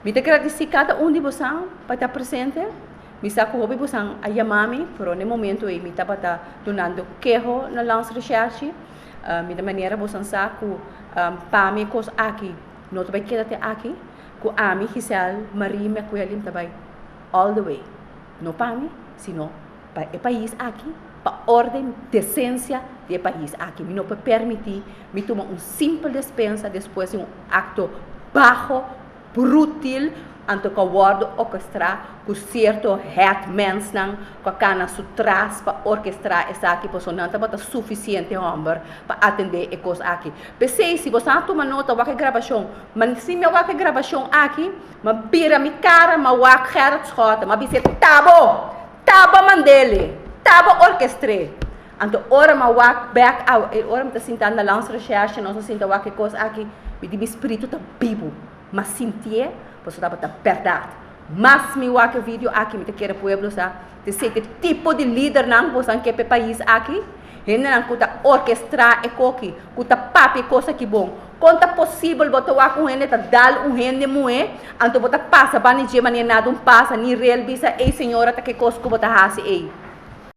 Mi ta gradisí kada un di bosan pa ta presente. Mi sa ku hopi bosan a yama mi, pero na e momento ei mi tabata dunando keho na Landsrecherche. Mi ta manera bosan sa ku pa mi e kos aki no ta bai keda te aki, ku ami, Giselle Marie McWilliam, ta bai all the way. No pa mi, sino pa e pais aki, pa orden, desensia di e pais aki. Mi no por permití mi tuma un simpel despensa despues di un akto baho, brutil, anto ku a wòrdu orkestrá ku sierto het mensnan ku a kana su tras pa orkestrá esaki, pasobra nan tabata sufisiente hòmber pa atendé e kos aki. P'esei, si boso a tuma nota wak e grabashon, ma si mi a wak e grabashon aki, mi a bira mi kara, mi a wak Gerrit Schotten, mi a bis'é, Tabo! Tabo mand'é! Tabo orkestr'é! Anto ora mi a wak bek awe, e ora mi ta sinta na Landsrecherche, nos a sinta wak e kos aki, mi di mi spiritu ta bibu. Mi a sintié, pasobra tabata bèrdat. Mas mi wak e video aki, mi ta kere pueblo sa, ta esei ta e tipo di lidernan ku boso ke pa e pais aki? Hendenan ku ta orkestrá e koki, ku ta papia e kos aki bon. Kon ta posibel bo ta wak un hende ta dal un hende muhé, anto bo ta pasa banda di dje manera nada un pasa, ni rel bisa, ey señora ta ke kos ku bo ta hasi ey.